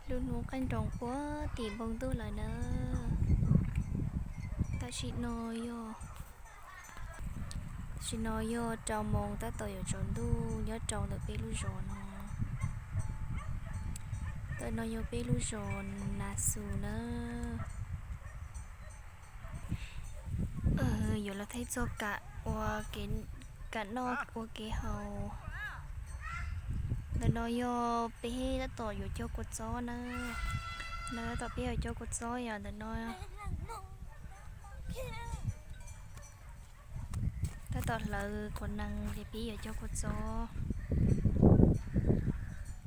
Lub hnub qaij nroos puag tim npoo ntuj lawm na. Tam sim no yog, tam sim no yog rau moos tab tom yuav tsaus ntuj nyob rau ntawm peb lub zos no. Ntawm no yog peb lub zos Nas Xus na. Yuav los thaij txog kam ua, kam noj ua kev haus. Ntawm no yog peb tab tom yuav cog kua txob na. No tab tom peb yuav cog kua txob yom, ntawm no tab tom hlawv quav nees ces peb yuav cog kua txob.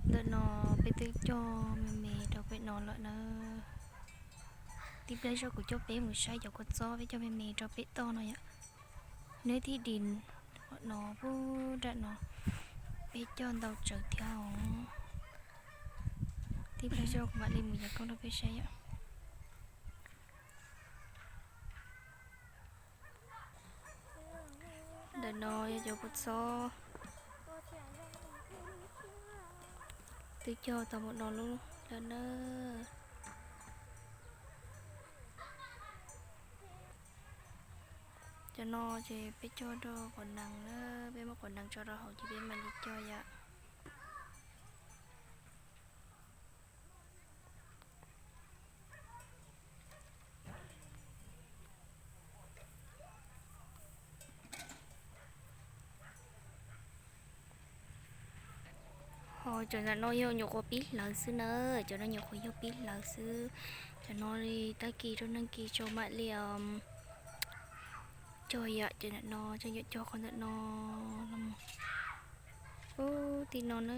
Ntawm no peb twb cog me me rau pem no lawm na. Tib pliag zog kuv coj peb mus saib cov kua txob peb cog me me rau pem toj no yom. Neb thiaj dim no pub nram no, peb cog ntau tsawv thiab os. Tib pliag zog kuv mam li mus yog koj rau peb saib yom. Ntawm no yog cov kua txob twb cog tau mus no lub lawm na. Cov no ces peb cog rau quav nees na, peb muab quav nees tso rau hauv ces peb mam li cog yom. Ho cov ntawm no yog nyuam qhuav pib hlawv xwb na, cov no nyuam qhuav yog pib hlawv xwb. Cov no li tag kis rau nag kis tso mam li cog yom, cov ntawm no tseem yuav cog qhov ntawm no los mus. Ub, tim no na.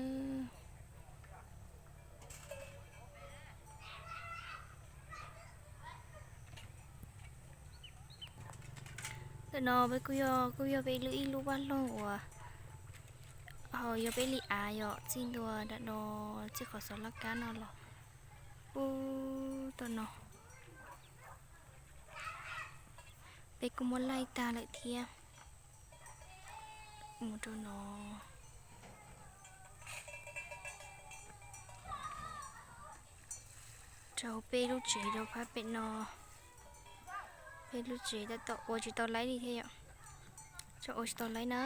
Ntawm no peb kuj yog, kuj yog peb lub ib lub vaj loog uas ho yog peb li av yom, txij ntua nram no, txij qhov xov laj kab no los pub tom no. Peb kuj muab laij tag lawm thiab. Mus rau no, rau peb lub tsev rau phab pem no. Peb lub tsev tab tom ua tsis tau laib li thiab yom. Tseem ua tsis tau laib na.